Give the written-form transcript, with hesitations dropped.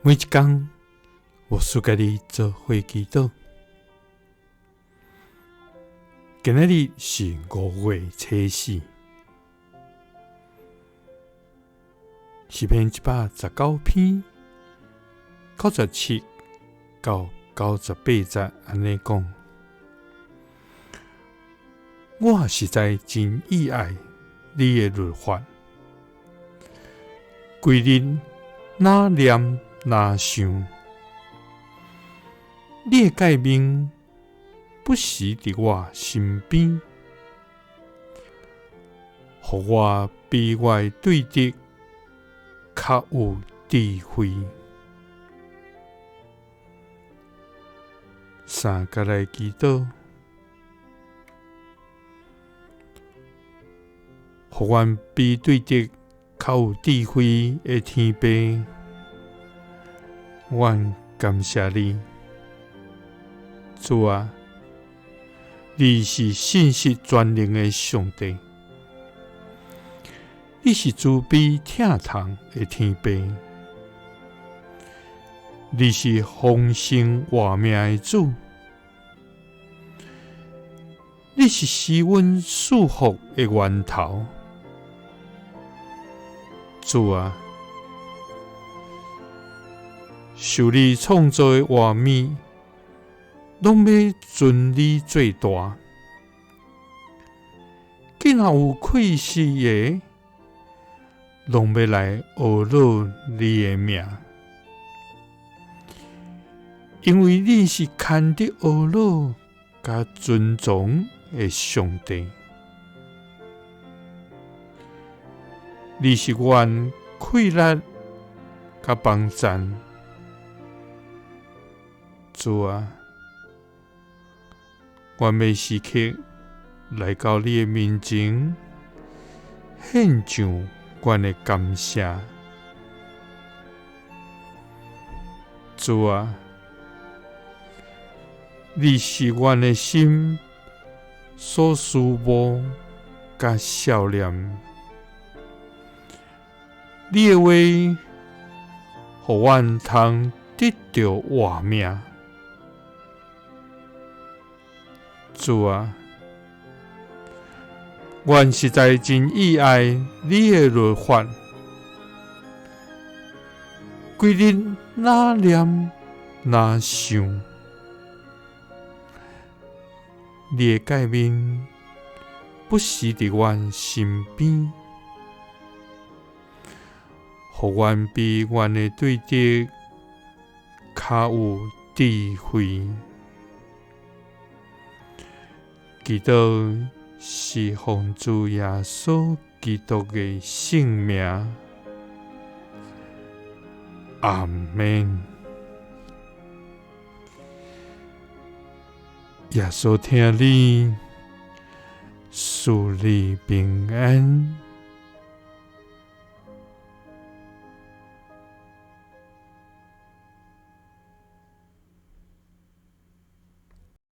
每一工，牧師佮你做伙祈禱。今仔日是5月初四，詩篇119篇97到98節按呢講：我實在真喜愛你的律法，規日若念若想，你的誡命不時佇我身邊，予我比我的對敵較有智慧。三佮來祈禱，予阮比對敵較有智慧的天父，阮感謝你，主啊，你是信實全能的上帝，你是慈悲疼痛的天父，你是豐盛活命的主，你是使阮賜福的源頭，主啊，受你創造的活物，攏欲尊你做大。囝仔有氣息的，攏欲來阿魯你的名，因為你是牽得阿魯佮尊崇的上帝，你是阮氣力佮幫贊，主啊，阮欲時刻來到你的面前，獻上阮的感謝。主啊，你是阮的心所思慕佮數念，你的話予阮通得著活命。主啊，阮實在真喜愛你的律法，規日若念若想，你的誡命不時佇阮身邊，予阮比阮的對敵較有智慧。祈禱是奉主耶穌基督的聖名，阿們。耶穌疼你，賜你平安。